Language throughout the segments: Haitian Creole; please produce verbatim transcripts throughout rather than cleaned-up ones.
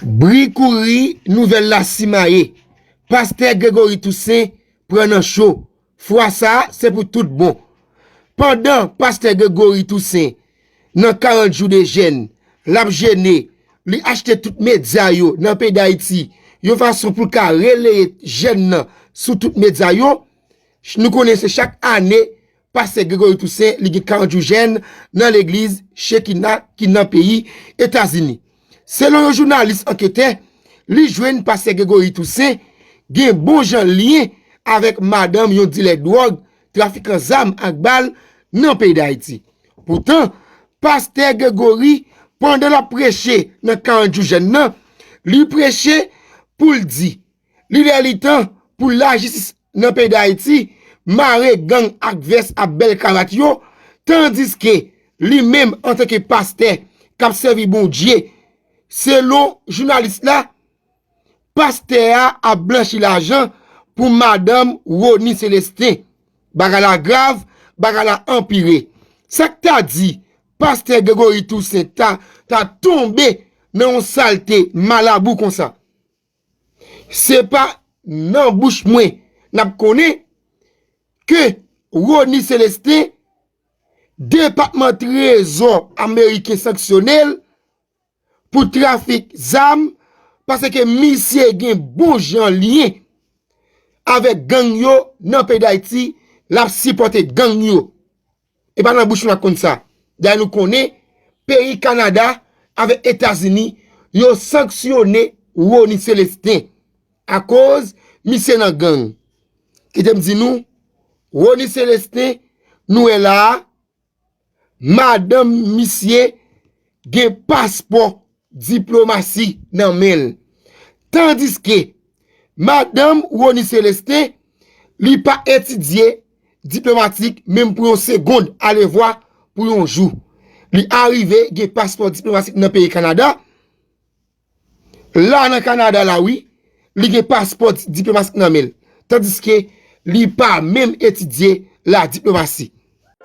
Bri kouri, nouvèl la simaye. Pastè Gregory Toussaint pran nan cho. Fwa sa a, se pou tout bon. Pandan pastè Gregory Toussaint nan karant jou de jèn, l ap jene, li achte tout medya yo nan peyi Dayiti, yon fason pou l ka releye jèn nan sou tout medya yo. Nou konnen se chak ane, pastè Gregory Toussaint, li gen karant jou jèn nan legliz Shekinah ki nan peyi Etazini. Selon yon jounalis anketè, li jwenn pastè Gregory Toussaint gen bon jan lyen avèk madanm yon dilè dwòg, trafikan zam ak bal nan peyi Dayiti. Poutan, pastè Gregory, pandan l ap preche nan karant jou jèn nan, li preche pou l di, li lè li tan pou lajistis nan peyi Dayiti mare gang ak vès ak bèl kravat yo, tandiske li menm antanke pastè k ap sèvi Bondye, selon jounalis la, pastè a ap blanchi lajan pou madanm Rony Célestin. Bagay la grav, bagay la anpire. Sa k ta di pastè Gregory Toussaint ta, ta tonbe nan yon salte malabou konsa? Se pa nan bouch mwen n ap konnen ke Rony Célestin, Depatman Trezò ameriken sanksyone l pou trafik zam, paske misye gen bon jan lyen avèk gang yo nan peyi Dayiti, l ap sipòte gang yo. E pa nan bouch mwen n ap konn sa. Dayè nou konnen, peyi Kanada avèk Etazini, yo sanksyone Rony Célestin akoz misye nan gang. Kite m di nou, Rony Célestin, nou wè la a, madanm misye gen paspò diplomasi nan men l. Tandiske madanm Rony Célestin, li pa etidye diplomatik menm pou yon segonn, alevwa pou yon jou. Li arive gen paspò diplomatik nan peyi Kanada. La nan Kanada la wi, li gen paspò di-, diplomatik nan men l. Tandiske li pa menm etidye la diplomasi.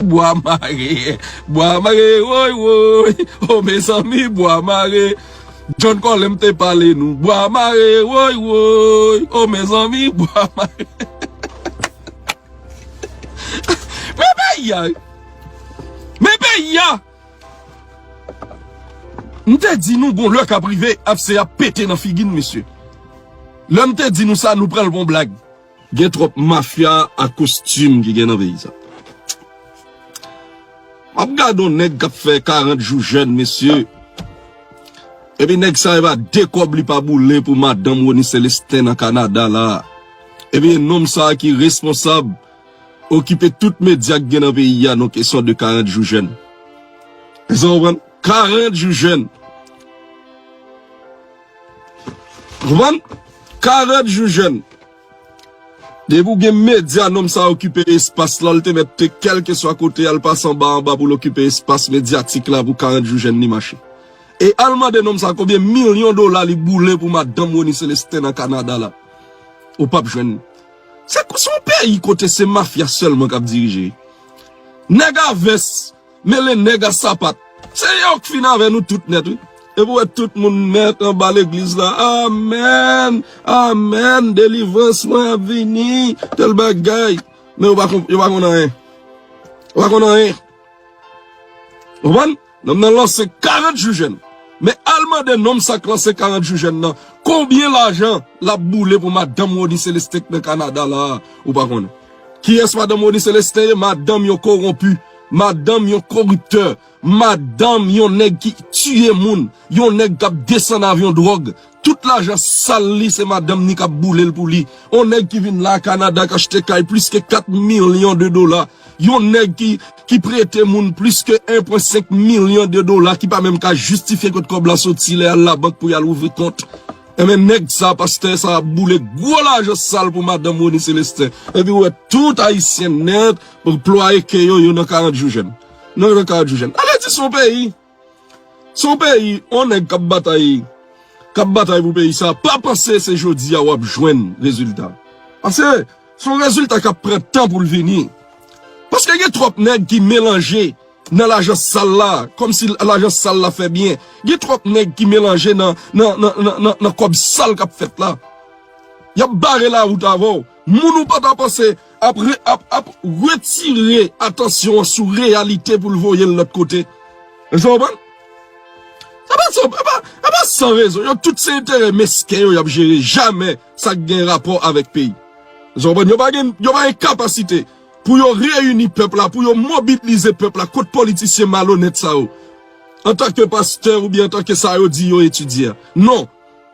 Bwa mare, bwa mare, woy, woy. O mezanmi, bwa mare. John Colem te pale nou. Bwa mare, woy, woy. O mezanmi, bwa mare. Men peyi a, wi. Men peyi a. M te di nou gon lè k ap rive, ap se ap pete nan figi n, mesye. Lè m te di nou sa, nou pran l pou yon blag. Gen twòp mafya a kostim ki gen nan peyi sa. M ap gade yon nèg k ap fè karant jou jèn, mesye. Epi nèg sa e pa de kòb li pa boule pou madanm Rony Célestin nan Kanada la. Epi nonm sa ki responsab okipe tout medya k gen nan peyi a, nan kesyon de karant jou jèn. Èske w konprann? Karant jou jèn. Konprann? Karant jou jèn. Depi w gen medya, nonm sa okipe espas la, l te mèt te kèlkeswa kote al pase anba anba pou l okipe espas medyatik la pou karant jou jèn li mache. E al mande nonm sa konbyen milyon dola li boule pou madanm Rony Célestin nan Kanada la. Ou p ap jwenn li. Se, se yon peyi kote se mafya sèlman k ap dirije. Nèg a vès, mele nèg a sapat. Se yo k fin avè nou tout nèt, wi. Epi w wè tout moun mèt anba legliz la. Amèn! Amèn! Delivrans mwen ap vini! Tèl bagay! Men yo pa konn, yo pa konn anyen. Yo pa konn anyen. Ou konprann? Nonm nan lanse karant jou jèn. Men al mande nonm sa k lanse karant jou jèn nan, konbyen lajan l ap boule pou madanm Rony Célestin k nan Kanada la a, ou pa konnen. Kiyès madanm Rony Célestin ye? Madanm yon kowonpi, madanm yon koriptè, madanm yon nèg ki tiye moun, yon nèg k ap desann avyon dwòg. Tout lajan sal li, se madanm ni k ap boule l pou li. On nèg ki vin la Kanada, k achte kay plis ke kat milyon de dola. Yon nèg ki, ki prete moun plis ke en pwen senk milyon de dola, ki pa menm ka jistifye kot kòb la soti lè al labank pou y al ouvri kont. Enben, nèg sa, pastè sa, ap boule gwo lajan sal pou madanm Rony Célestin. Epi w wè tout Ayisyen nèt, plwaye ke yo, yo nan karant jou jèn. Non, yo nan karant jou jèn. Ale di se yon peyi. Se yon peyi, yon nèg k ap batay, k ap batay pou peyi sa, pa panse se jodi a w ap jwenn rezilta. Paske se yon rezilta k ap pran tan pou l vini. Paske gen twòp nèg ki melanje nan lajan sal la, kòmsi lajan sal la fè byen. Gen twòp nèg ki melanje nan, nan, nan, nan, nan, nan kòb sal k ap fèt la. Y ap bare lawout avè w. Moun ou pa ta panse ap, re- ap, ap retire atansyon an sou reyalite pou l voye l lòt kote. Ou konprann? E pa san, e pa, e pa san rezon. Yo tout se enterè mesken yo y ap jere. Jamè sa k gen rapò avèk peyi. Ou konprann? Yo pa gen, yo pa gen kapasite pou yo reyini pèp la, pou yo mobilize pèp la kont politisyen malonèt sa yo. Antanke pastè oubyen antanke sa yo di yo etidye a. Non.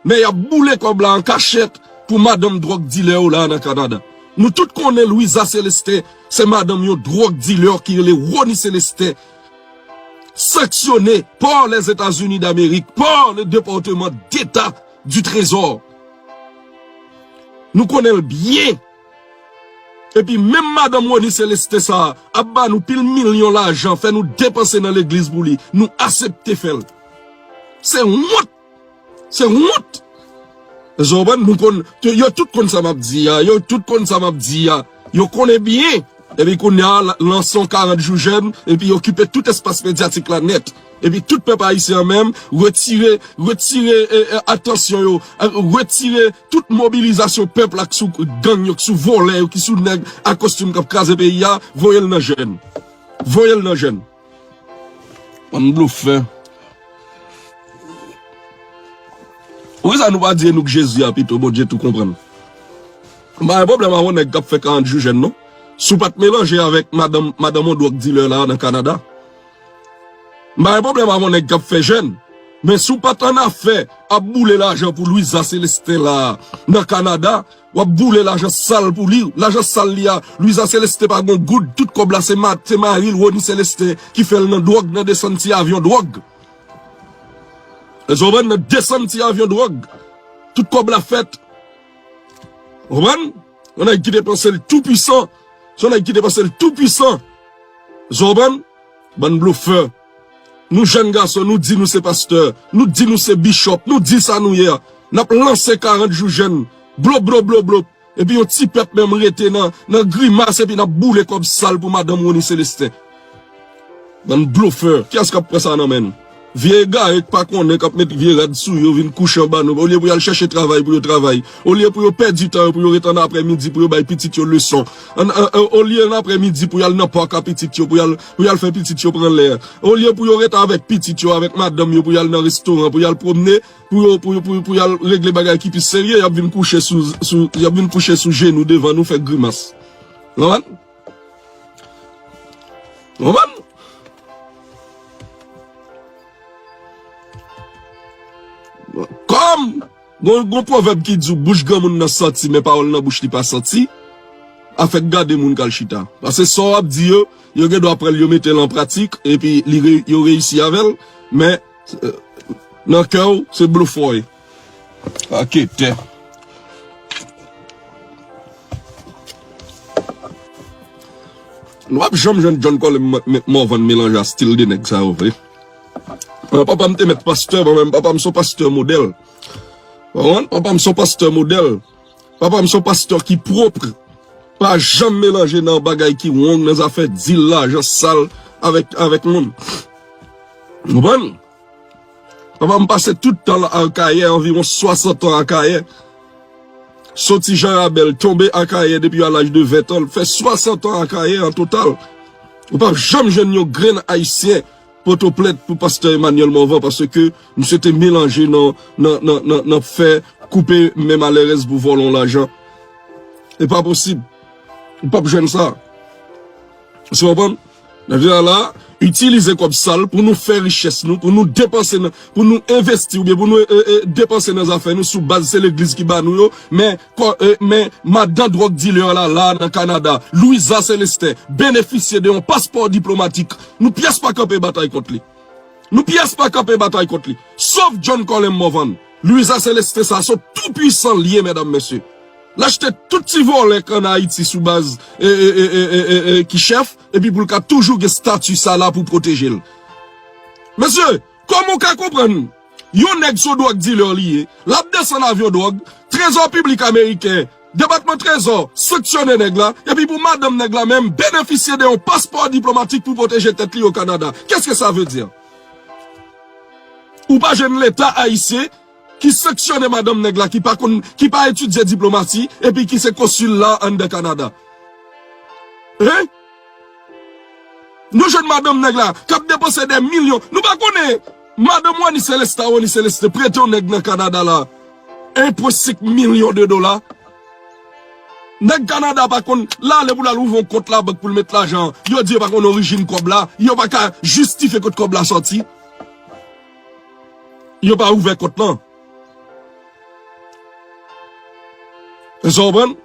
Men y ap boule kòb la an kachèt pou madanm dwòg dilè yo la nan Kanada. Nou tout konnen Louisa Célestin se madanm yon dwòg dilè ki rele Rony Célestin, sanctionné par les États-Unis d'Amérique, par le département d'État du Trésor. Nou konnen l byen. Epi menm madanm Rony Célestin sa a ap ba nou pil milyon lajan, fè nou depanse nan legliz pou li. Nou asepte fè l. Se wont! Se wont! Èske w konprann? Nou konn, yo tout konn sa m ap di a, yo tout konn sa m ap di a. Yo konnen byen. Epi kounye a, la- lanse yon karant jou jèn, epi okipe tout espas medyatik la nèt. Epi tout pèp ayisyen an menm, retire, retire e, e, atansyon yo, e, retire tout mobilizasyon pèp la ki sou gang yo, ki sou vòlè yo, ki sou nèg a kostim k ap kraze peyi a, voye l nan jèn. Voye l nan jèn. Bann blofè. Poukisa nou pa di e nou k Jezi a pito, Bondye tou konprann? M pa gen pwoblèm avè yon nèg k ap fè karant jou jèn, non. Si w pa t melanje avèk madanm, madanm yon dwòg dilè la nan Kanada. M pa gen pwoblèm avè yon nèg k ap fè jèn. Men si w pa t annafè ap boule lajan pou Louisa Célestin la nan Kanada, w ap boule lajan sal pou li. Lajan sal li a, Louisa Célestin pa gen yon goud, tout kòb la se ma- se mari l, Rony Célestin, ki fè l nan dwòg, nan desann ti avyon dwòg. Èske w konprann? Nan desann ti avyon dwòg. Tout kòb la fèt. Ou konprann? Yon nèg ki te panse l tou pwisan. Se yon nèg ki te panse l tou pwisan. Èske w konprann? Bann blofè. Nou jèn gason, nou di nou se pastè. Nou di nou se bishop. Nou di sa nou ye a. N ap lanse karant jou jèn. Blop, blop, blop, blop. Epi yon ti pèp menm rete nan, nan grimas epi n ap boule kòb sal pou madanm Rony Célestin. Bann blofè. Kiyès k ap pran sa nan men nou? Vye egare k pa konnen k ap met vye rad sou yo vin kouche anba nou. Olye pou y al chèche travay pou yo travay. Olye pou yo pèdi tan yo pou yo ret ann aprèmidi pou yo bay pitit yo leson. An, an, an, olye ann aprèmidi pou y al nan pak a pitit yo, pou y al, pou y al fè pitit yo pran lè. Olye pou yo ret avèk pitit yo, avèk madanm yo, pou y al nan restoran, pou y al pwomne, pou yo, pou, pou, pou y al regle bagay ki pi serye, y ap vin kouche sou, sou, y ap vin kouche sou jenou devan nou fè grimas. Konprann? Konprann? Kòm gon, gon pwovèb ki di w bouch granmoun nan santi, men pawòl nan bouch li pa santi, afè k gade moun k al chita. Paske sa w ap di yo, yo gen dwa pran l, yo mete l an pratik, epi li re- yo reyisi avè l, men, eh, nan kè w, se blofè w ye. Ake tè. Nou p ap janm jwenn John Colem Mo- Mo- Morvan melanje a stil de nèg sa yo vre. Mwen, papa m te mèt pastè, mwen menm, papa m se yon pastè modèl. Ou konprann? Papa m se yon pastè modèl. Papa m se yon pastè ki pwòp. Pa janm melanje nan bagay ki wrong, nan zafè dil, lajan sal avèk, avèk moun. Ou konprann? Papa m pase tout tan l Akayè, anviwon swasant an Akayè. Soti Jan Rabèl, tonbe Akayè depi a laj de ven tan, l fè swasant an Akayè an total. Ou p ap janm jwenn yon grenn ayisyen pote plent pou pastè Emmanuel Morvan, paske misye te melanje nan, nan, nan, nan, nan fè koupe men malerèz pou vòlè yon lajan. E pa posib. Ou p ap jwenn sa. Ou konprann? Nan vi a la, itilize kòb sal pou nou fè richès nou, pou nou depanse nan, pou nou envesti oubyen pou nou, e, e, depanse nan zafè nou sou baz se legliz ki ba nou yo, men, kò- e, men madan dwòg dilè la, la nan Kanada, Louisa Célestin, benefisye de yon paspò diplomatik. Nou pyès pa kanpe batay kont li. Nou pyès pa kanpe batay kont li. Sof John Colem Morvan. Louisa Célestin sa, se yon tou pwisan l ye, medam, mesye. L achte tout ti vòlè k ann Ayiti sou baz, e, e, ki chèf, epi pou l ka toujou gen stati sa la pou pwoteje l. Mesye, kòman w ka konprann yon nèg se yon dwòg dilè li ye, l ap desann avyon dwòg, trezò piblik ameriken, Depatman Trezò sanksyone nèg la, epi pou madanm nèg la menm benefisye de yon paspò diplomatik pou pwoteje tèt li o Kanada. Qu'est-ce que ça veut dire? Ou pa jwenn Leta ayisyen ki sanksyone madanm nèg la, ki pa konn, ki pa etidye diplomasi, epi ki se konsil la anndan Kanada. Hein? Nou jwenn madanm nèg la k ap depanse dè milyon. Nou pa konnen madanm Rony Celestin, Rony Celestin prete yon nèg nan Kanada la en pwen senk milyon de dola. Nèg Kanada pa konn l ale pou l al ouvri yon kont labank pou l met lajan. Yo di yo pa konn orijin kòb la. Yo pa ka jistifye kot kòb la sòti. Yo pa ouvè kont lan. Èske w konprann?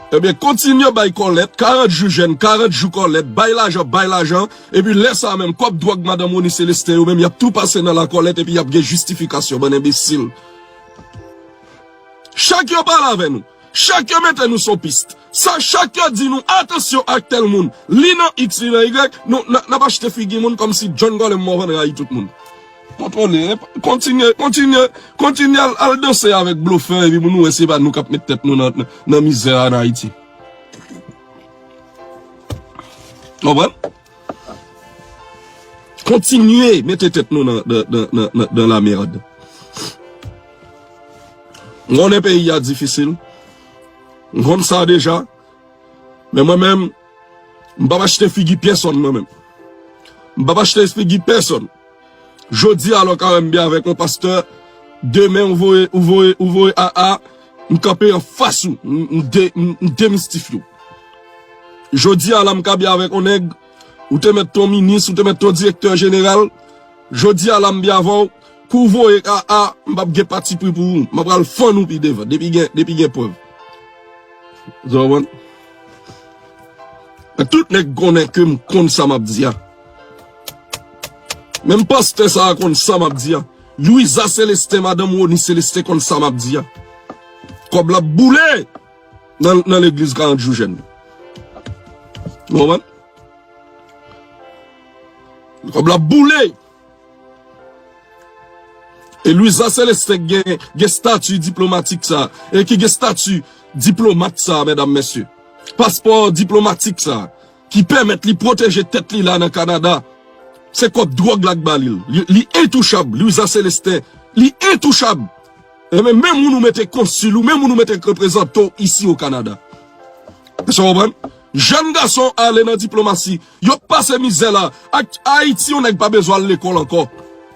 Ebyen, kontinye bay kòlèt, karant jou jèn, karant jou kòlèt, bay lajan, bay lajan, epi lè sa a menm, kòb dwòg madanm Rony Celestin yo menm, y ap tou pase nan lakòlèt epi y ap gen jistifikasyon, bann enbesil. Chak yo pale avè nou, chak yo mete nou sou pis, sa, chak yo di nou, atansyon ak tèl moun, li nan X, li nan Y, nou, n, n ap achte figi moun kòmsi John Gollum Morvan rayi tout moun. Kontwole, kontinye, kontinye, kontinye al, al danse avèk blofè, epi pou nou wè se pa nou k ap met tèt nou nan, nan, nan mizè a an Ayiti. Konprann? Kontinye mete tèt nou nan, nan, nan, nan, nan, nan lamèd. M konnen peyi a difisil. M konn sa deja. Men mwen menm, m p ap achte figi pèsonn mwen menm. M p ap achte figi pèsonn. Jodi a la w ka wè m byen avèk yon pastè, demen ou voye, ou voye, ou voye a a, m kanpe anfas ou, m, m de, m, m demistifye w. Jodi a la m ka byen avèk yon nèg, ou te mèt ton minis, ou te mèt ton direktè jeneral, jodi a la m byen avè w, kou w voye a a, m p ap gen patipri pou ou, m ap pral fann ou pi devan, depi gen, depi gen prèv. Ou konprann? Tout nèg konnen ke m konn sa m ap di a. Menm pastè sa a konn sa m ap di a. Louisa Celestin, madanm Rony Celestin konn sa m ap di a. Kòb la ap boule nan, nan legliz karant jou jèn. Ou konprann? Kòb la ap boule. E Louisa Celestin gen, gen stati diplomatik sa, e ki gen stati diplomat sa, medam, mesye. Paspò diplomatik sa, ki pèmèt li pwoteje tèt li la nan Kanada. Se kòb dwòg la k ba li l. Li, li entouchab, Louisa Celestin, li entouchab. E men, men moun ou mete konsil ou, men moun ou mete reprezante w isi o Kanada. Èske w konprann? Jèn gason ale nan diplomasi, yo pase mizè la. Ak Ayiti, yon nèg pa bezwen al lekòl ankò.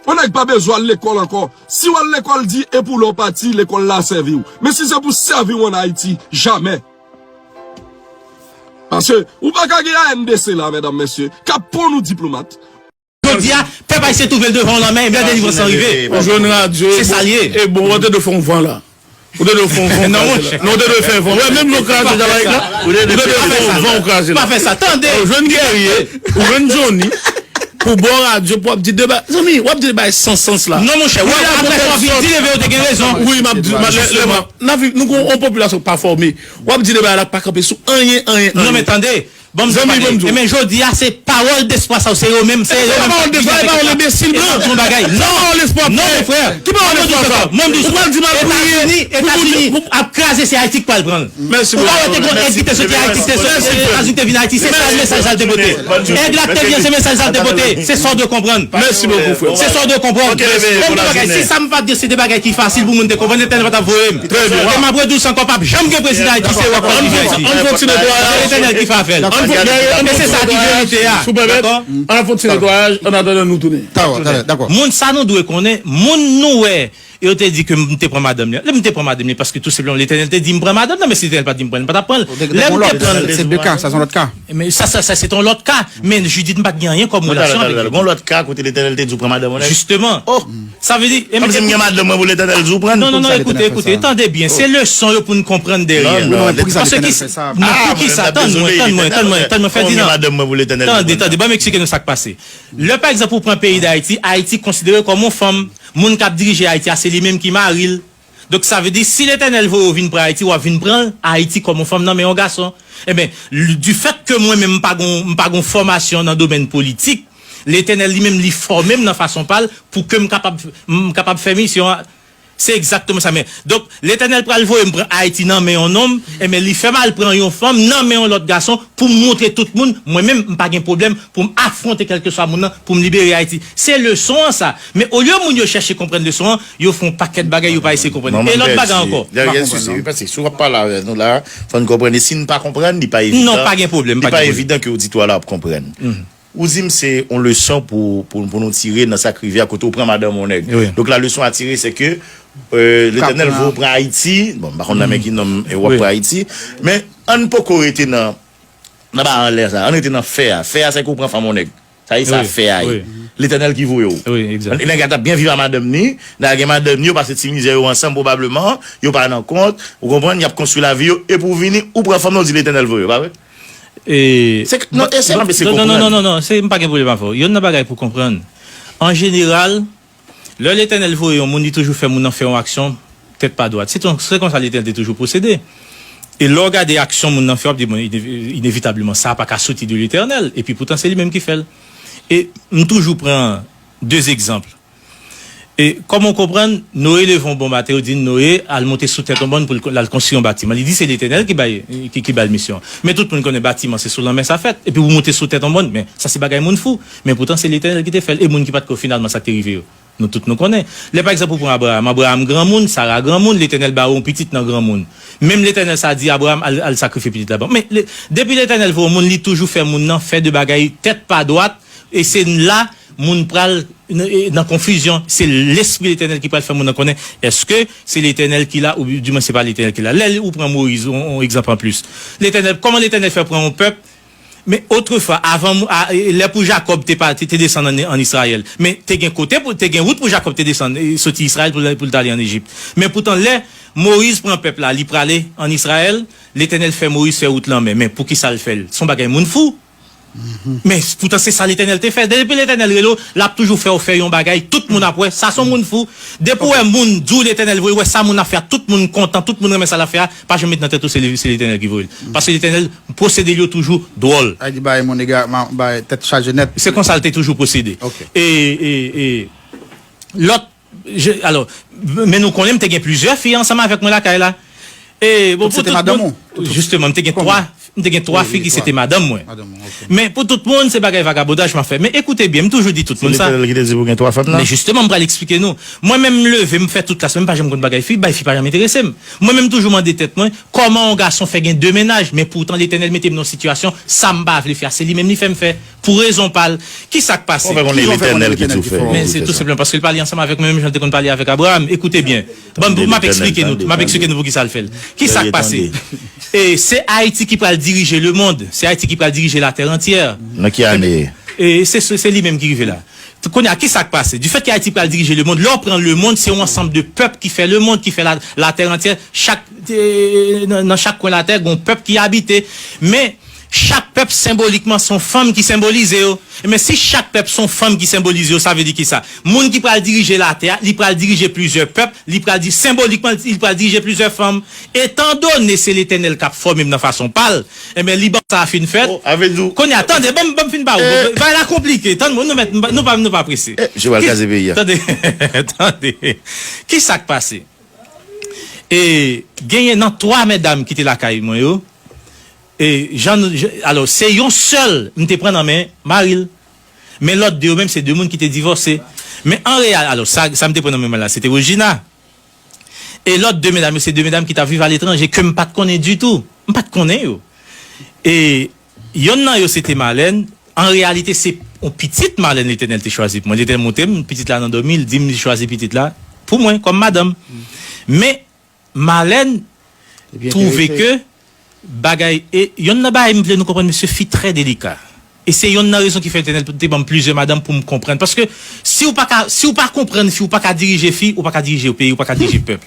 Yon nèg pa bezwen al lekòl ankò. Si w al lekòl, di e pou lè w pati, lekòl la sèvi w. Men si se pou sèvi w ann Ayiti, jamè. Paske ou pa ka gen A N D C la, medam, mesye, k ap ponn ou diplomat. Jodi a, pèp ayisyen twouve l devan yon lanmè, e lè delivrans lan rive. Ou jwenn radyo, e bon, e bon, ou te dwe fè yon van la. Ou te dwe fè yon van. Non, kraze la. Non, ou te dwe fè yon van. Wè, menm jan w kraze Jamaik la, ou te dwe fè yon van, ou kraze la. Pa fè sa, tande. Ou jwenn Guerrier, ou jwenn Johnny, pou bò radyo, pou w ap di deba. Zanmi, w ap di deba san sans la. Non, monchè, wè, apre sa w ap vin di leve yo te gen rezon. Wi, m ap di, m ap, lè, lè, m ap, n ap viv, nou gon yon popilasyon k pa fòme. W ap di deba la pa kanpe sou anyen, anyen, anyen. Non, men tande, Ban m di w, e men jodi a, se pawòl despwa sa yo, se yo menm, se yo menm ki pale. Pawòl despwa, pawòl enbesil blan. Yon bagay. Non, pawòl espwa, non, mon frè. Ki pawòl espwa sa? Mwen di w, Etazini, Etazini ap kraze, se Ayiti ki pral pran l. Ou pa wè te gon èd ki te soti Ayiti, te soti Etazini, te vin Ayiti, se sa mesaj sa l te pote. Èd la ki te vin, se mesaj sa l te pote. Se sa w dwe konprann. Mèsi bokou, frè. Se sa w dwe konprann. Bon, bagay, si sa m pa t di, se de bagay ki fasil pou moun te konprann, Letènèl pa t ap voye m. E m ap redi w sa ankò, p ap janm gen prezidan Ayiti, se yo k ap dirijan Ayiti. Ann fè yon ti netwayaj. Se Letènèl ki fè afè l. E se sa ki verite a. Si w pèmèt, ann fè yon ti netwayaj, annatandan nou tounen. Dakò, dakò. Moun sa nou dwe konnen, moun nou wè, yo te di ke m te pran madanm li. Lè m te pran madanm li, paske tou senpleman Letènèl te di m pran madanm nan, men si Letènèl pa t di m pran l, m pa t ap pran l. Lè m te pran l. Se de ka, sa se yon lòt ka. Men sa, sa, sa, se yon lòt ka. Men Jidit, m pa t gen anyen kòm relasyon avèk Jidit. Gon lòt ka kote Letènèl te di w pran madanm yon nèg? Jisteman. Oh! Sa vle di, e men, kòmsi m gen madanm mwen pou Letènèl di w pran l? Non, non, non, ekoute, ekoute, tande byen. Se leson yo pou n konprann dèyè. Non, non, poukisa Letènèl fè sa? Non, poukisa? Tann mwen, tann mwen, tann mwen, tann mwen, Fèdinan. Tande, tande, ban m eksplike nou sa k pase. Lè, pa egzanp, ou pran peyi Dayiti, Ayiti konsidere kòm yon fanm. Moun k ap dirije Ayiti a, se li menm ki mari l. Donk, sa vle di, si Letènèl voye w vin pran Ayiti, w ap vin pran Ayiti kòm yon fanm nan men yon gason. Ebyen, l-, du fait que mwen menm m pa gon, m pa gon fòmasyon nan domèn politik, Letènèl li menm li fòme m nan fason pa l pou ke m kapab, m kapab fè misyon an. Se egzakteman sa, men. Donk, Letènèl pral voye m pran Ayiti nan men yon nonm, enben, li fè m al pran yon fanm nan men yon lòt gason pou m montre tout moun, mwen menm, m pa gen pwoblèm pou m afwonte kèlkeswa moun nan pou m libere Ayiti. Se leson an sa. Men olye moun yo chèche konprann leson an, yo fè yon pakèt bagay yo pa eseye konprann. E lòt bagay ankò. Dènye sijè, paske si w ap pale avè nou la, fò n konprann. E si n pa konprann, li pa evidan. Non, pa gen pwoblèm, pa gen pwoblèm. Li pa evidan ke oditwa la ap konprann. Ou di m se yon leson pou, pou, pou nou tire nan sa k rive a kote ou pran madanm yon nèg. Wi. Donk la leson a tire se ke euh, Letènèl voye w pran Ayiti. Bon, m pa konn nan men ki nonm w ap pran Ayiti. Men ann poko rete nan, nan ba anlè sa. Ann rete nan fè a. Fè a se ke ou pran fanm yon nèg. Sa e sa fè a ye. Letènèl ki voye w. Wi, egzak. Nèg la t ap byen viv a madanm ni, nèg la gen madanm ni, yo pase ti mizè yo ansanm pwobableman, yo pa nan kont, ou konprann, y ap konstwi lavi yo, epi w vini, ou pran fanm nan, ou di Letènèl voye w, pa vre? E, se, non, e se non, non, non, non, non, se, m pa gen pwoblèm avè w. Youn nan bagay pou konprann. An jeneral, lè Letènèl voye yon moun, li toujou fè moun nan fè yon aksyon tèt pa dwat. Se ton, se konsa Letènèl te toujou pwosede. E lè w gade aksyon moun nan fè, w ap di, bon, inevi-, inevitableman, sa pa ka soti de Letènèl. Epi poutan, se li menm ki fè l. E m toujou pran de egzanp. E kòman w konprann, Noye leve yon bon maten, yo di Noye al monte sou tèt yon bòn pou l, l al konstwi yon batiman. Li di se Letènèl ki bay, ki, ki ba l misyon. Men tout moun konnen batiman se sou lanmè sa fèt. Epi ou monte sou tèt yon bòn, men sa se bagay moun fou. Men poutan se Letènèl ki te fè l. E moun ki pa t kwè finalman sa k te rive yo. Nou tout nou konnen. Lè pa egzanp ou pran Abraram, Abraram granmoun, Sara granmoun, Letènèl ba yo yon pitit nan granmoun. Menm Letènèl sa di Abraram al, al sakrifye pitit la ban. Men le, depi Letènèl voye yon moun, li toujou fè moun nan fè de bagay tèt pa dwat, e se la moun pral nan, nan konfizyon. Se Lespri Letènèl ki pral fè moun nan konnen èske se Letènèl ki la oubyen se pa Letènèl ki la. Lè ou pran Moyiz, yon, yon egzanp anplis. Letènèl, kòman Letènèl fè pran yon pèp? Men otrefwa, avan, a, e, lè pou Jakòb te pati, te desann ann, ann Izrayèl. Men te gen kote, pou, te gen wout pou Jakòb te desann, e, soti Izrayèl pou, pou l t ale ann Ejip. Men poutan, lè Moyiz pran pèp la, li prale ann Izrayèl, Letènèl fè Moyiz fè wout lanmè. Men poukisa l fè l? Se yon bagay moun fou. Men poutan se sa Letènèl te fè. Depi Letènèl rele w, l ap toujou fè w fè yon bagay, tout moun ap wè, sa se yon moun fou. Depi w wè moun di w Letènèl voye, w wè sa moun ap fè a, tout moun kontan, tout moun renmen sa l ap fè a, pa janm met nan tèt ou se, se Letènèl ki voye l. Paske Letènèl pwosede l yo toujou dwòl. Sa vle di bay moun ega, bay tèt chaje nèt. Se konsa l te toujou pwosede. E, e, e, lòt, je, alò, men nou konnen m te gen plizyè fi ansanm avèk mwen lakay la. E, bon, pou tout moun, jisteman, m te gen twa, m te gen twa fi ki se te madanm mwen. Men pou tout moun, se bagay vagabondaj m ap fè. Men ekoute byen, m toujou di tout moun sa. Se Letènèl ki te di pou gen twa fanm nan? Men jisteman, m pral eksplike nou. Mwen menm, m leve, m fè tout klas mwen, m pa janm konn bagay fi, bay fi pa janm enterese m. Mwen menm, m toujou mande tèt mwen, kòman yon gason fè gen de mennaj, men poutan Letènèl mete m nan yon sitiyasyon, sa m pa vle fè a, se li menm li fè m fè. Pou rezon pa l, ki sa k pase? Kòman fè konnen Letènèl ki di w fè? Men se tou senpleman paske l pale ansanm avèk mwen, menm jan l te konn pale avèk Abraram. Ekoute byen. Bon, m ap eksplike nou, m ap eksplike nou poukisa l fè l. Ki sa k pase? E se Ayiti ki pral dirije lemonn, se Ayiti ki pral dirije latè antyè. Nan ki ane? E se, se, se li menm ki rive la. Kounye a, ki sa k pase? Du fait que Ayiti pral dirije lemonn, lè w pran lemonn, se yon ansanm de pèp ki fè lemonn, ki fè la, latè antyè. Chak, e, nan, nan chak kwen latè, gen yon pèp ki abite. Men, chak pèp senbolikman se yon fanm ki senbolize yo. Men si chak pèp se yon fanm ki senbolize yo, sa vle di ki sa? Moun ki pral dirije latè a, li pral dirije plizyè pèp, li pral di, senbolikman, li pral dirije plizyè fanm. Etandone se Letènèl k ap fòme m nan fason pa l, enben, li ban sa a fin fèt. Kounye a, tande, ban m, ban m fin pale. Bagay la konplike. Tann mwen, nou mèt, nou pa, nou pa prese. Tande, tande. Ki sa k pase? E genyen nan twa medam ki te lakay mwen yo. E jan, alò, se yon sèl m te pran nan men mari l. Men lòt de yo menm, se de moun ki te divòse. Men an reyal, alò, sa, sa m te pran nan men mwen la, se te Regina. E lòt de medam yo, se de medam ki t ap viv aletranje, ke m pa t konnen ditou. M pa t konnen yo. E yonn nan yo, se te Marlène. An reyalite, se yon pitit Marlène Letènèl te chwazi pou mwen. Letènèl montre m, pitit la nan dòmi, l di m li chwazi pitit la pou mwen kòm madanm. Men, Marlène twouve ke bagay, e yonn nan bagay m vle nou konprann, mesye, fi trè delika. E se yonn nan rezon ki fè Letènèl te ban m plizyè madanm pou m konprann. Paske si w pa ka, si w pa konprann fi, w pa ka dirije fi, w pa ka dirije peyi, w pa ka dirije pèp.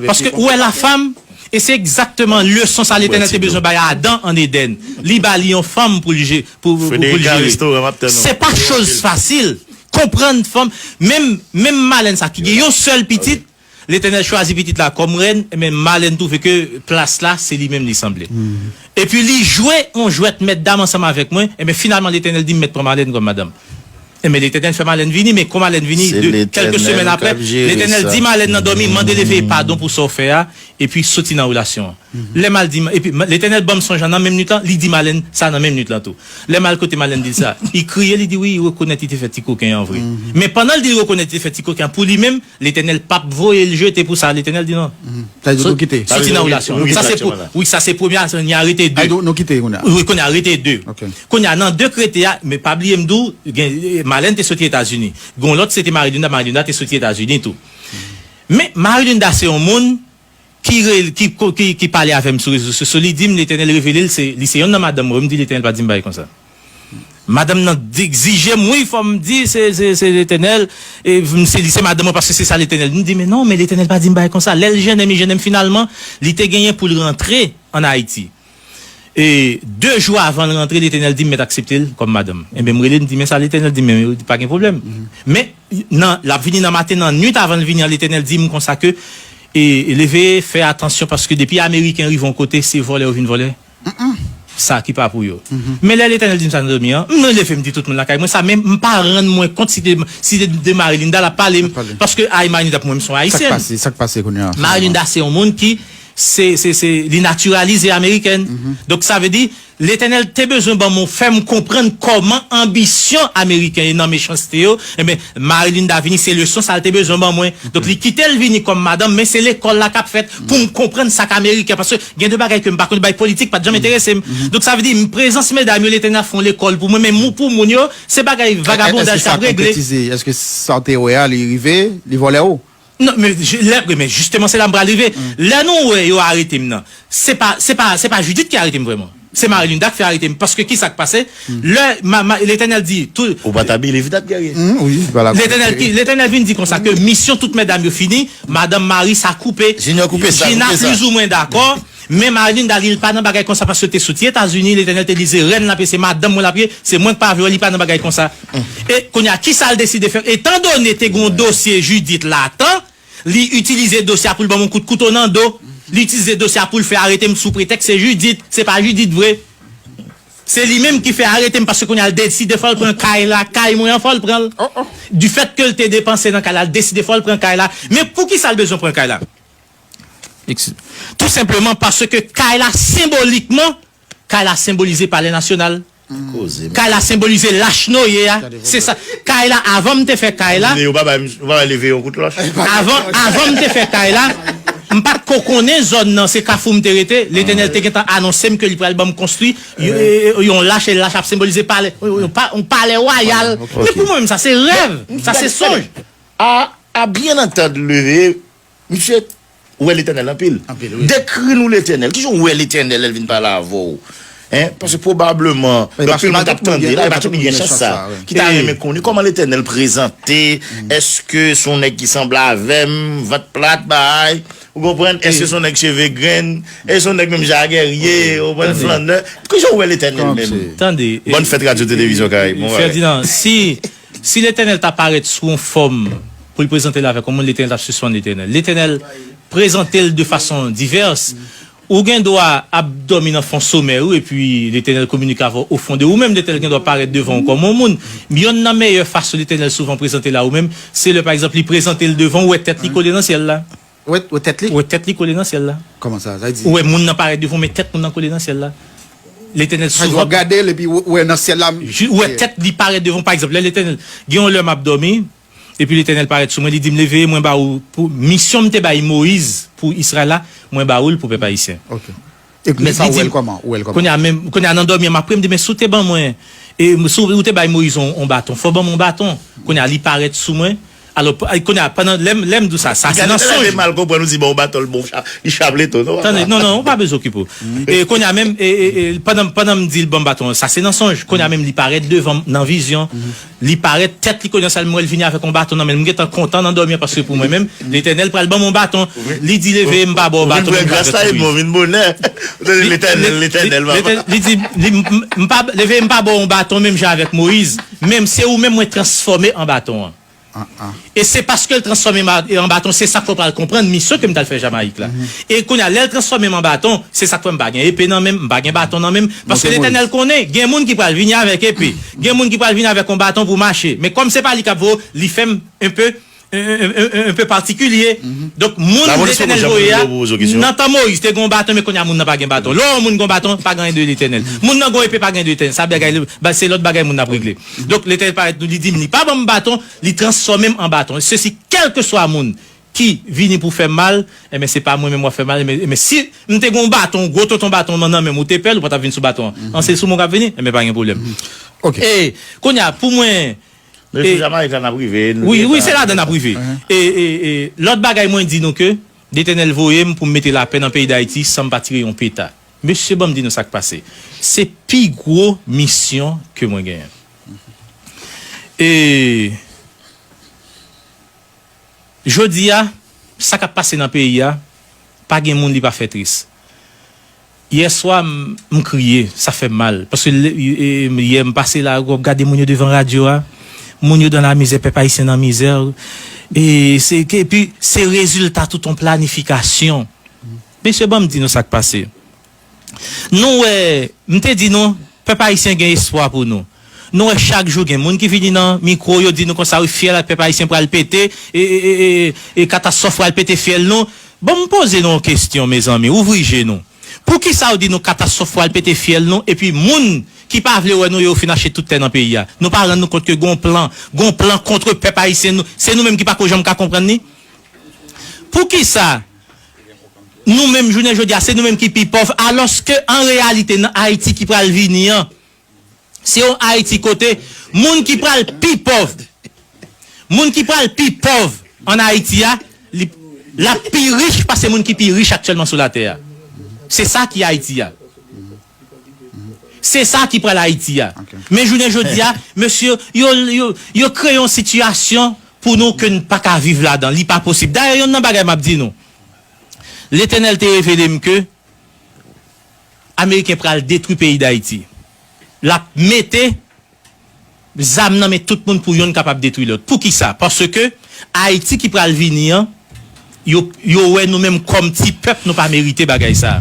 Paske ou wè la femme, e se egzakteman leson sa Letènèl te bezwen bay Adan ann Edenn. Li ba li yon fanm pou l je-, pou, pou, pou l jere. Se pa choz fasil. Konprann fanm, menm, menm Marlène sa ki gen yon sèl pitit, Letènèl chwazi pitit la kòm rèn, men Marlène twouve ke plas la, se li menm li sanble. Epi li jwe yon jwèt mèt dam ansanm avèk mwen, enben finalman Letènèl di m mèt pran Marlène kòm madanm. Enben, Letènèl fè Malèn vini, men kòm Malèn vini, de kèlke semèn apre, Letènèl di Malèn nan dòmi, mande l veye padon pou sa w fè a, epi soti nan relasyon an. Lè m al di, epi Letènèl ban m sonj lan nan menm nwit lan, li di Malèn sa nan menm nwit lan tou. Lè m al kote Malèn di l sa, li kriye, li di wi, li rekonèt li te fè ti koken an vre. Men pandan l di l rekonèt li te fè ti koken an, pou li menm, Letènèl p ap voye l jete pou sa, Letènèl di non. Soti nan relasyon an. Sa se pou, wi, sa se premye a, sa ni arete de. Wi, kounye a arete de. Kounye a nan de k rete a, men pa bliye m di w, gen, Malèn te soti Etazini. Gen yon lòt se te Marilinda, Marilinda te soti Etazini tou. Men Marilinda se yon moun ki, ki, ki, ki pale avè m sou rezo sosyo, li di m Letènèl revele l, se, li se yonn nan madanm mwen, m di Letènèl pa di m bagay konsa. Madanm nan egzije m, wi, fò m di se, se, se Letènèl, e m se, li se madanm mwen paske se sa Letènèl di m. M di men non, men Letènèl pa di m bagay konsa. Lè l jennen m, li jennen m finalman, li te genyen pou l rantre ann Ayiti. E de jou avan l rantre, Letènèl di m mèt aksepte l kòm madanm. Enben, m rele, m di men sa Letènèl di m, men pa gen pwoblèm. Men nan, l ap vini nan maten, nan nwit avan l vini an, Letènèl di m konsa ke, e, leve, fè atansyon paske depi Ameriken rive yon kote, se vòlè yo vin vòlè. Sa ki pa pou yo. Men lè Letènèl di m sa nan dòmi an, m leve m di tout moun lakay mwen sa, men m pa rann mwen kont si de, si de, de Marilinda l ap pale m. Paske ay Marilinda pou mwen m se yon Ayisyen. Marilinda se yon moun ki se, se, se, li natiralize amerikèn. Donk sa vle di, Letènèl te bezwen ban m, fè m konprann kòman anbisyon ameriken yo nan mechanste yo. Enben, Marilinda vini, se leson sa l te bezwen ban mwen. Donk li kite l vini kòm madanm, men se lekòl la k ap fèt pou m konprann sa k ameriken. Paske gen de bagay ke m pa konn, bay politik pa t janm enterese m. Donk sa vle di, m prezans medam yo, Letènèl ap fè yon lekòl pou mwen, men mou pou moun yo, se bagay vagabondaj k ap regle. Èske sa w te wè a, li rive, li vòlè w? Non, men, lè, men jisteman, se la m pral rive. Lè nou wè yo arete m nan, se pa, se pa, se pa Judith ki arete m vrèman. Se Marilinda ki fè arete m. Paske ki sa k pase? Lè ma, ma, Letènèl di, tou. Ou pa t abile, vi t ap gere. Letènèl ki, Letènèl vin di konsa ke misyon tout medam yo fini, madanm mari sa koupe. Junior koupe sa, Gina koupe sa. Plizoumwen dakò. Men Marilinda li, li pa nan bagay konsa paske l te soti Etazini, Letènèl te di se rèn l ap ye, se madanm mwen l ap ye, se mwen k pa vle wè, li pa nan bagay konsa. E kounye a, ki sa l deside fè? Etandone te gen yon dosye Judith Latan, li itilize dosye a pou l ban m yon kout kouto nan do. Li itilize dosye a pou l fè arete m sou pretèks se Judith, se pa Judith vre. Se li menm ki fè arete m paske kounye a l deside fò l pran kay la, kay mwen an fò l pran l. Du fait que l te depanse nan kay la, l deside fò l pran kay la. Men poukisa l bezwen pran kay la? Tou senpleman paske kay la senbolikman, kay la senbolize Palè Nasyonal. Kay la senbolize lach Noye a. Se sa. Kay la, avan m te fè kay la. Yo pa bay, yo pa bay leve yon kout lòch. Avan, avan m te fè kay la, m pa t ko konnen zòn nan, se Kafou m te rete. Letènèl te gentan anonse m ke li pral ban m konstwi yon, yon lach, e lach ap senbolize palè, yon pa, yon palè wayal. Men pou mwen menm, sa se rèv, sa se sonj. A, a byen antann leve, misye wè Letènèl anpil. Dekri nou Letènèl. Kijan w wè Letènèl lè l vin pale avè w? Hein? Paske pwobableman, anpil moun k ap tande la, e pa tout moun gen chans sa. Ki ta renmen konnen kòman Letènèl prezante, èske se yon nèg ki sanble avè m, vant plat, bay, ou konprann? Èske se yon nèg cheve grenn? Èske se yon nèg menm jan a Guerrier, ou konprann, flannè? Kijan w wè Letènèl menm? Tande. Bòn fèt Radyo Televizyon Karayib. Ferdinand, si Si Letènèl ta parèt sou yon fòm pou l prezante l avèk yon moun, Letènèl t ap sispann Letènèl. Letènèl prezante l de fason divès. Ou gen dwa ap dòmi nan fon somèy ou, epi Letènèl kominike avè w o fon de ou menm. Letènèl gen dwa parèt devan w kòm yon moun. Yonn nan meyè fason Letènèl souvan prezante l a ou menm, se lè, pa egzanp, li prezante l devan w, ou wè tèt li kole nan syèl la. Ou wè, ou wè tèt li? Ou wè tèt li kole nan syèl la. Kòman sa? Sa vle di? Ou wè moun nan parèt devan w, men tèt moun nan kole nan syèl la. Letènèl souvan. W ap gade l epi w wè nan syèl la. Ou wè tèt li parèt devan w. Pa egzanp, lè Letènèl, gen yon lè m ap dòmi, epi Letènèl parèt sou mwen, li di m, leve, mwen ba ou, pou misyon m te bay Moyiz pou Izrayèl la, mwen ba ou l pou pèp ayisyen. Ok. Epi sa, ou wè l kòman? Ou wè l kòman? Kounye a menm, kounye a nan dòmi an, m ap priye, m di, men si w te ban mwen, e si w te bay Moyiz yon, yon baton, fò w ban mwen yon baton. Kounye a, li parèt sou mwen. Alò, kounye a, pandan, lè m, lè m di w sa, sa se nan sonj. Te mal konprann, ou di, bon, baton, bon, li chaplete w, non? Tande, non, non, ou pa bezwen okipe w. E kounye a menm, e, e, e, pandan, pandan m di l ban m baton an, sa se nan sonj. Kounye a menm, li parèt devan m nan vizyon. Li parèt, tèt li kole nan syèl, m wè l vini avèk yon baton nan men l. M gentan kontan nan dòmi an, paske pou mwen menm, Letènèl pral ban m yon baton. Li di, leve, m pa ba w baton, menm jan avèk Moyiz. Ou tande, Letènèl, Letènèl, papa. Li di, li, m, m, m pa, leve, m pa ba w yon baton, menm jan avèk Moyiz. Menm se ou menm mwen transfòme an baton an. E se paske l transfòme m an baton, se sa k fè w pral konprann misyon ke m t al fè Jamayik la. E kounye a, lè l transfòme m an baton, se sa k fè m pa gen epe nan men m, m pa gen baton nan men m, paske Letènèl konnen, gen moun ki pral vini avèk epe, gen moun ki pral vini avèk yon baton pou mache. Men kòm se pa li k ap voye w, li fè m enpe, enpe patikilye. Donk, moun Letènèl voye a, nan tan Moyiz, te gen yon baton, men kounye a, moun nan pa gen baton. Lè yon moun gen yon baton, pa gen anyen de Letènèl. Moun nan gen yon epe, pa gen anyen de Letènèl. Sa bagay, se lòt bagay moun nan ap regle. Donk, Letènèl parèt nou, li di m, li pa ban m baton, li transfòme m an baton. Sesi, kèlkeswa moun ki vini pou fè m mal, enben, se pa mwen menm w ap fè mal. Enben, enben, si m te gen yon baton, yon gwo tonton baton nan, nan men m, ou te pè l, ou pa t ap vin sou baton an. An, se sou mwen w ap vini, enben, pa gen pwoblèm. E, kounye a, pou mwen, Mesye Jamayik la n ap rive. Wi, wi, se ladan n ap rive. E, e, e, lòt bagay mwen di nou ke Letènèl voye m pou m mete lapè nan peyi Dayiti san m pa tire yon peta. Mesye, ban m di nou sa k pase. Se pi gwo misyon ke mwen genyen. E jodi a, sa k ap pase nan peyi a, pa gen moun li pa fè tris. Yè swa, m, m kriye, sa fè m mal. Paske yè, m pase la, w ap gade moun yo devan radyo a. Moun yo dan lamizè, pèp ayisyen nan mizè. E se, epi, se rezilta tout yon planifikasyon. Mesye, ban m di nou sa k pase. Nou wè, m te di nou, pèp ayisyen gen espwa pou nou. Nou wè chak jou gen moun ki vini nan mikwo, yo di nou konsa, wi, fyèl pèp ayisyen pral pete, e, e, e, e, e katastwòf pral pete fyèl nou. Bon, m poze nou yon kesyon, mezanmi, ouvri je nou. Poukisa yo di nou katastwòf pral pete fyèl nou, epi moun ki pa vle wè nou yo, yo fin achte tout tè nan peyi a? Nou pa rann nou kont ke gon plan, gon plan kont pèp ayisyen nou, se nou menm ki pa ko janm ka konprann li? Poukisa nou menm jounen jodi a, se nou menm ki pi pòv, alòske an reyalite, nan Ayiti ki pral vini an, se yon Ayiti kote moun ki pral pi pòv, moun ki pral pi pòv an Ayiti a, li, l ap pi rich pase moun ki pi rich aktyèlman sou latè a. Se sa ki Ayiti a. Se sa ki pral Ayiti a. Men jounen jodi a, mesye, yo, yo, yo kreye yon sitiyasyon pou nou ke n pa ka viv ladan. Li pa posib. Dayè, yonn nan bagay m ap di nou, Letènèl te revele m ke Ameriken pral detwi peyi Dayiti. L ap mete zam nan men tout moun pou yonn kapab detwi lòt. Poukisa? Paske Ayiti ki pral vini an, yo, yo wè nou menm kòm ti pèp, nou pa merite bagay sa.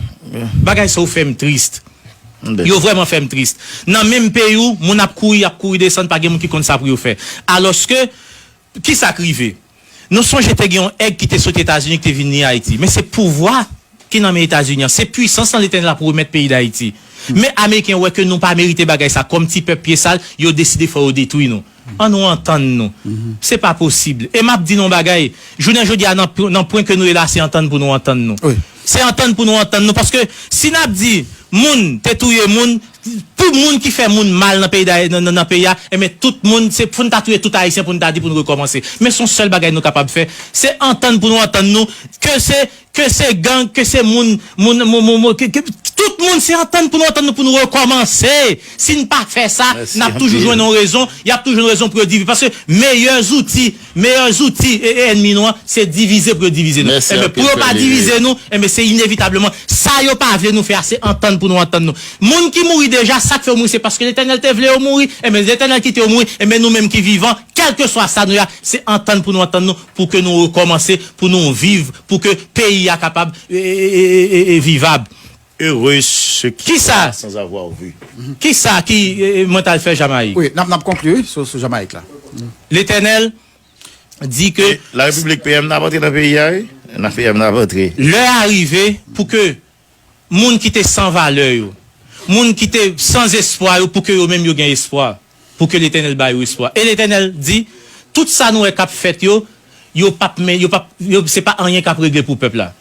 Bagay sa yo fè m tris. Yo vrèman fè m tris. Nan menm peyi w, moun ap kouri, ap kouri desann, pa gen moun ki konn sa pou yo fè. Alòske, kisa k rive? Nou sonje te gen yon èg ki te soti Etazini ki te vin ni Ayiti. Men se pouvwa ki nan men Etazini an. Se pwisans lan Letènèl ap remèt peyi Dayiti. Men Ameriken wè ke nou pa merite bagay sa. Kòm ti pèp pye sal, yo deside fò yo detwi nou. An nou antann nou. Se pa posib. E m ap di nou yon bagay. Jounen jodi a, nan, nan pwen ke nou ye la, se antann pou nou antann nou. Se antann pou nou antann nou. Paske si n ap di moun te touye moun, pou moun ki fè moun mal nan peyi, nan, nan, nan peyi a, enben, tout moun, se pou n ta touye tout Ayisyen pou n ta di pou n rekòmanse. Men se yon sèl bagay nou kapab fè, se antann pou nou antann nou, ke se, ke se gang, ke se moun, moun, moun, moun, moun, ke, ke, tout moun, se antann pou nou antann nou pou n rekòmanse. Si n pa fè sa, n ap toujou jwenn yon rezon, y ap toujou jwenn rezon pou yo divize. Paske meyè zouti, meyè zouti e, e ènmi nou an, se divize pou yo divize nou. Enben, pou yo pa divize nou, enben, se inevitableman, sa yo pa vle nou fè a, se antann pou nou antann nou. Moun ki mouri deja, sa k fè yo mouri, se paske Letènèl te vle yo mouri. Enben, Letènèl kite yo mouri. Enben, nou menm ki vivan, kèlkeswa sa nou ye a, se antann pou nou antann nou, pou ke nou rekòmanse, pou nou viv, pou ke peyi a kapab, e, e, e, e, e vivab. Heureux ceux qui croient sans avoir vu. Kisa ki, e, e, mwen t al fè Jamayik? Wi, n ap, n ap konkli, wi, sou, sou Jamayik la. Letènèl di ke la Repiblik P M n ap antre nan peyi a, wi. Nan P M n ap antre. Lè a rive pou ke moun ki te san valè yo, moun ki te san espwa yo, pou ke yo menm yo gen espwa, pou ke Letènèl ba yo espwa. E Letènèl di, tout sa nou wè k ap fèt yo, yo p ap men, yo p ap, yo, se pa anyen k ap regle pou pèp la.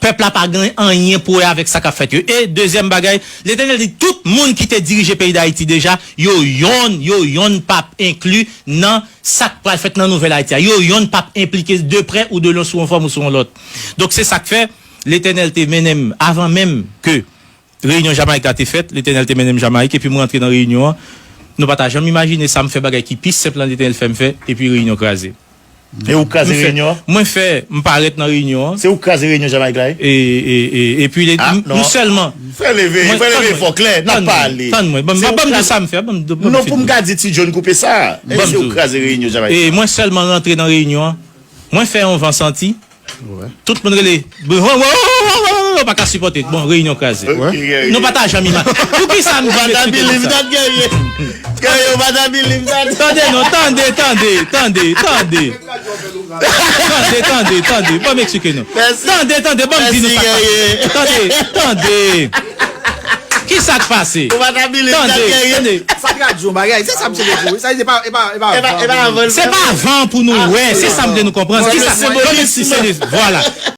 Pèp la pa gen anyen pou wè avèk sa k ap fèt yo. E dezyèm bagay, Letènèl di tout moun ki te dirije peyi Dayiti deja, yo yonn, yo yonn p ap enkli nan sa k pral fèt nan nouvèl Ayiti a. Yo yonn p ap enplike de prè ou de lwen sou yon fòm ou sou yon lòt. Donk, se sa k fè Letènèl te mennen m, avan menm ke reyinyon Jamayik la te fèt, Letènèl te mennen m Jamayik, epi mwen antre nan reyinyon an. Nou pa ta janm imajine sa m fè, bagay ki pi senp lan Letènèl fè m fè, epi reyinyon kraze. E ou kraze reyinyon an? Mwen fè, m parèt nan reyinyon an. Se ou kraze reyinyon Jamayik la, wi? E, e, e, epi, nou sèlman. Fè leve, fè leve fò klè, n ap pale. Tann mwen, tann mwen, ban m di sa m fè, ban m di. Non, pou m ka di Ti John koupe sa. E se ou kraze reyinyon Jamayik. E mwen sèlman rantre nan reyinyon an. Mwen fè yon van santi. Tout moun rele. Ou pa ka sipòte. Bon, reyinyon kraze. Nou pa ta janm imaj. Poukisa m di mesye nou sa? Tande non, tande, tande, tande, tande, tande. Tande, tande, tande. Ban m eksplike nou. Tande, tande, ban m di nou sa k pase. Tande, tande. Ki sa k pase? Tande, tande. Sa t radyo bagay, se sa m se pou. Sa se pa, e pa, e pa. Se pa van pou nou wè, se sa m vle nou konprann. Ki sa? Vwala.